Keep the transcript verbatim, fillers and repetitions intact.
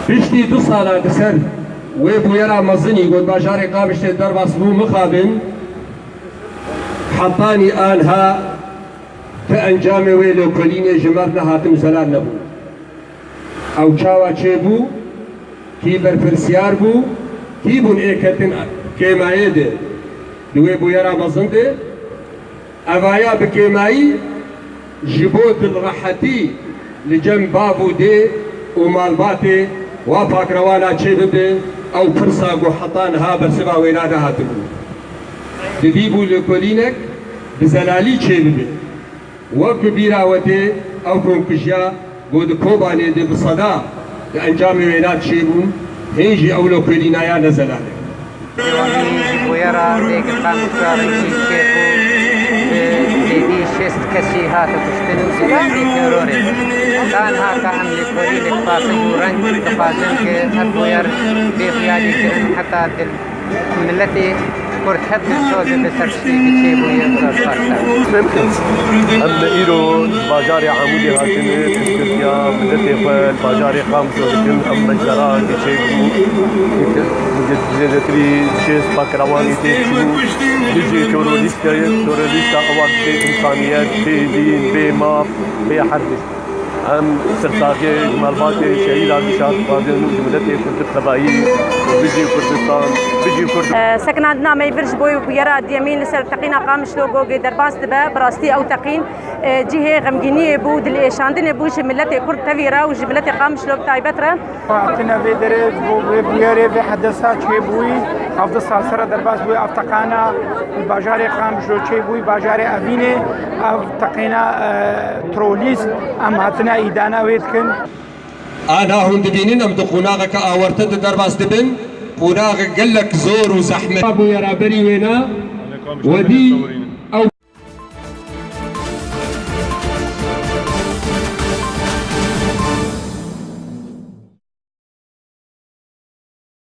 Piştî du sala di ser wê bûyera mezinî ku di bajarê Qamişlê derbas bû mixabin, hetanî anha ti encamê wê lêkolînê ji me re nehatin û zelal nebûn. Ew çawa çêbû? Kî berpirsiyar bû? Kî bûn ê ketin kêmayê de di wê bûyera mezin de? Evaya bi kêmayî ji bo dilrehetî li cem bav û dê û malbatê wa pakrewana çêbibe, ew pirsa ku heta niha bersiva wê nehatibû. Didîbû lêkolînek bi zelalî çêbibe. Wek bi bîra we tê, ew komkujiya ku di Kobanê de bi seda di encamê wêna çêbûn, hên jî ew lêkolînaya ne zelal e. Dewamî ji bûyera Bêgin Qamişlo re jî çêbû, bi zêdî şêst kesî hate kuştin û zêdî terorê. Tanha ka em lêkolînek paqij û reng dixwazin ku ev bûyer bê xuya lêkirin heta dil Miletê Kurd hep dilsoz e bi ser tiştekî çêbûye zor fark e. Em îro li bajarê Amûdê hatine piştgirtiya miletê xwe li bajarê Qamişlo dikin. Ev mecbera ki çêbû, zêdetirî şêst pakrewanî tê çû. Dijî terorîst e, terorîsta ewa bê însaniyet, bê dîn, bê maf, bê her tişt. Em tirsakê ji malbatê şehîdan dişar dixwazin û ji miletê Kurd bi tevayî û bijî Kurdistan, bijî Kurd. Sekinandina me yê vir ji bo bûyera duyemîn li ser teqîna Qamişlo Gogê derbas dibe. Bi rastî ew teqîn, e, cihê xemgîniyê bû, dilêşandinê bû ji miletê Kurd tevî re û ji miletê Qamişlo bi taybet re. Hatine vê derê bo vê bûyerê, vê hedesa çêbûyî, hevdeh sal sere derbas bûyî, ev teqana li bajarê Qamişlo çêbûyî, bajarê Evînê, ev teqîna, e, terorîst, em hatine îdana wê dikin. Ana hûn dibînin, em di qonaxeke awarte de derbas dibin, qonaxek gelek zor û zehmet. Bûyera berî wêna, wedî